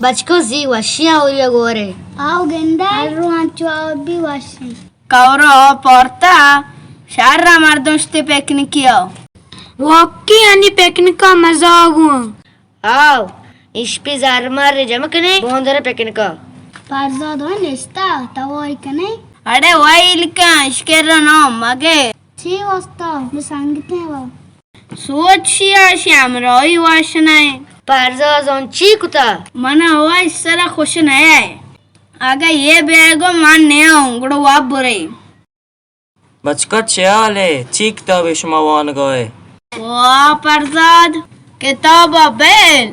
بچکو زی وشیاں اوری گورے۔ آو گندے۔ ہر روان چو آو بی وشی۔ کورو پورتا شہر را مردم شتے پکنکیا۔ واقعی انی پکنکا مزا گوں۔ آو، اشپی زر مر جمع کنے، بوندر پکنکا۔ پرزاد وای نشتا، تو وای کنے؟ اڑے وای لکا، اشکر نام مگے۔ چی واسطہ؟ بسنگتے وا۔ سوچ شیا شی ہمراہی وش نہ۔ پرزاد زون چی کتا؟ منا ہوا اس سرا خوش نہ ہے۔ اگہ یہ بیگو من نیاؤں، گڑو واب برے۔ بچکا چے حال ہے؟ چی کتابے شما وانگا ہے؟ واہ پرزاد، کتابا بیل۔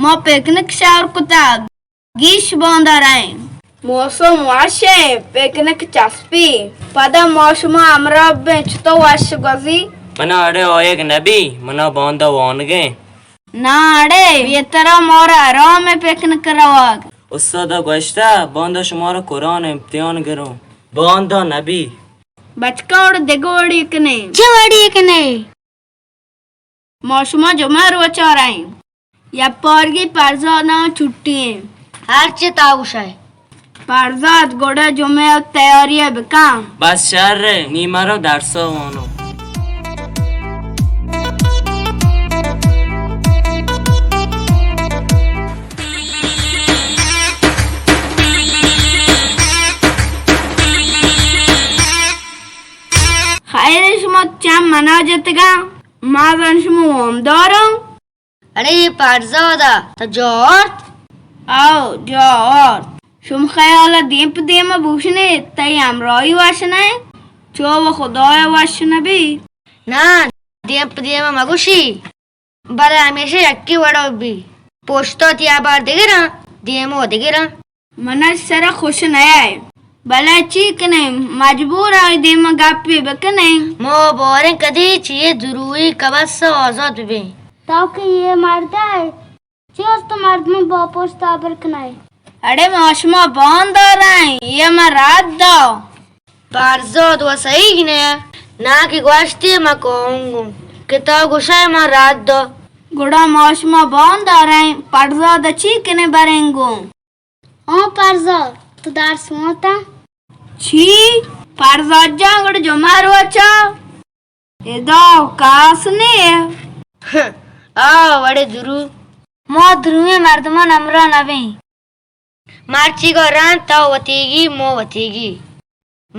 ما پکنک شور کتا، گیش باندا رئیں۔ موسم وش ہے، پکنک چسپی۔ پدا ما شما ہمراہ بیں، چتو وش گوزی؟ منا اڑے آیگ نبی، منا باندا وانگیں۔ نا اڑے، یہ ترا مارا آرام پکنک رواگ۔ استاد گوشتہ، باندا شمارا قرآن امتحان گروں۔ باندا نبی۔ بچکا اڑ دگہ وڑی کنے۔ چہ وڑی کنے؟ ما شما جمعہ روچا رئیں۔ یا پارگی پرزاداں چھٹی ایں۔ ہرچی تا گوشئے۔ پرزاد گڑا جمعہ تیاری بکن۔ بس شر، نی مرو درسا وانو۔ خیر، شما چم منا جتگا، ما زن شما وام داروں۔ اڑے پرزادا، تا جا آرت؟ آو، جا آرت۔ شم خیالا دیم پہ دیما بوشنے، تئی ہمراہی وش نہ؟ چو و خدایا وش نبی۔ نا، دیم پہ دیما مگوشی، بلے ہمیشہ یکی وڑا بی۔ پشتا تیا بار دگراں، دیما دگراں۔ من اش سرا خوش نیائے، بلے چی کنیں، مجبور آئی دیما گپے بکنیں۔ ما باریں کدی چی دروی کبس آزاد بیں۔ تو کہ یہ مردے، چی است مردم با پشت آبر کنائے؟ اڑے ما شما باندارائیں، یہ ما رد دا۔ پرزاد و صحیح نے، نا کہ گوشتی ما کونگوں، کہ تو گوشائے ما رد دا۔ گڑا ما شما باندارائیں، پرزاد چی کنے برنگوں؟ او پرزاد، تو درس وانتا؟ چی؟ پرزاد جان گڑا جمعہ روچا؟ ادا کاس نے۔ آ وڑے درو۔ ما درویں مردمان ہمراہ نبیں۔ مرچی گو ران تو وتیگی مو وتیگی۔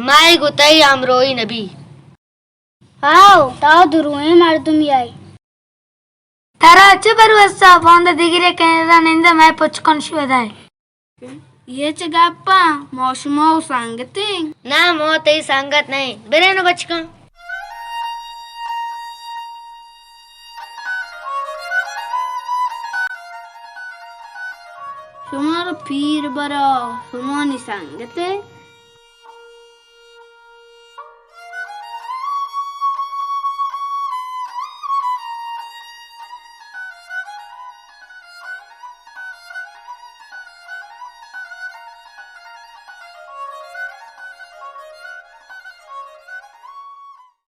مائے گو تئی ہمروئی نبی۔ آو، تو درویں مردم یائی۔ ترا چہ بھروسہ؟ باندا دگرے کینیڈا نندے مئے پچکن شودائے۔ یہ چہ گپاں؟ ما شما و سنگتیں؟ نہ، ما تئی سنگت نہیں۔ برینو بچکاں۔ شمارا پیر برا، شمانی سنگتیں؟